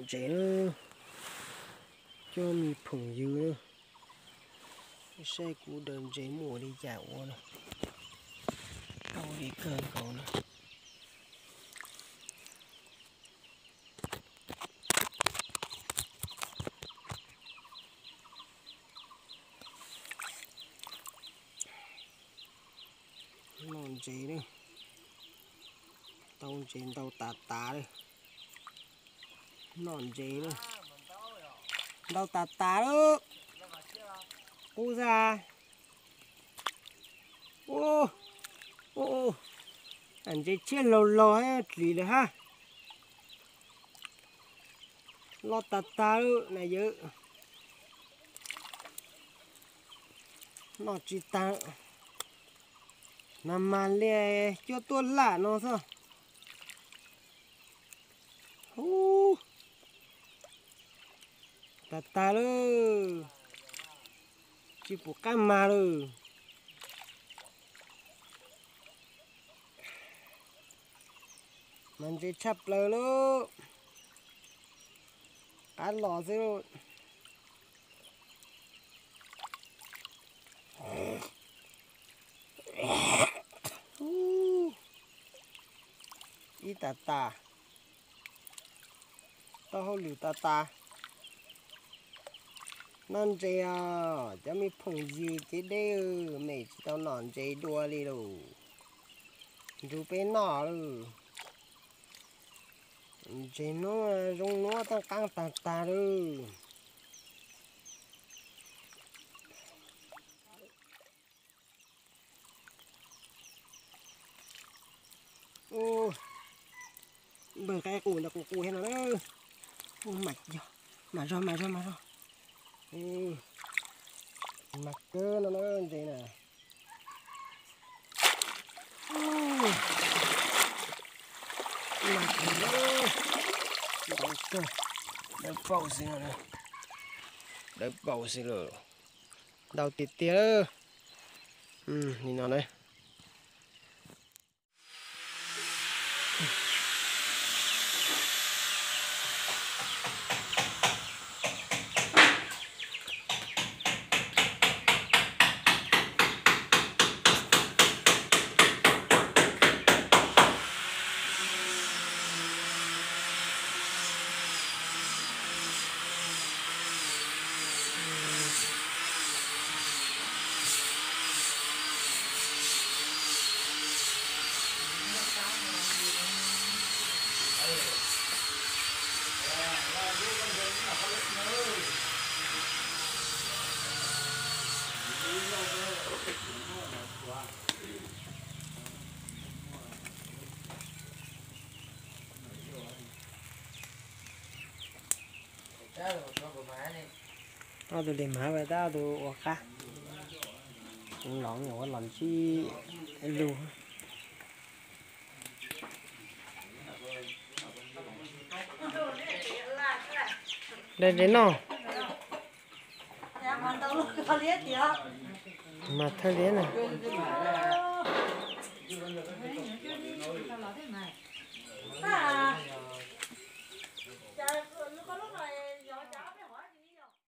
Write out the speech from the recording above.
Ntses na, cov me phooj ywg, saib kuv daws ntses muaj li cas ua na, tau li kawg nkaus na. Noj ntses na, tau ntses ntau tas tas li. Noj ntses na, ntau tas tas lawm. Qub xwb. Ub, ub, ntses tshiab laug laug thiab plis lawm hab. Loj tas tas lawm na yawg. Noj tsis tag. Mas mas li cuab tuab laj no xwb. Ub, tas tas lawm, tsis pum qab mag lawm. Mas ntses tshaj plaws lawm, qab los xwb. Ib tas tas, tau hauj lwm tas tas. Noj ntses os cov me phooj ywg, kev deb mej tsis tau noj ntses dua li lauj. Nrug peb noj lawm. Ntses nuav zoo nuav taab qaab tag tag lawm. Npawg qaib qus ntawd qus qus thiab no. Mas zog mas zog mas zog. Mas kawg no na ntses na. Mas kawg, ntau kawg, dawb paug xwb no, dawb paug xwb lawm. Ntau tiag tiag. Li no na. Ob tug li mas tab tus ua qab, los ua los ntsib lug. Dai ntses noj. Mas thawj liab na.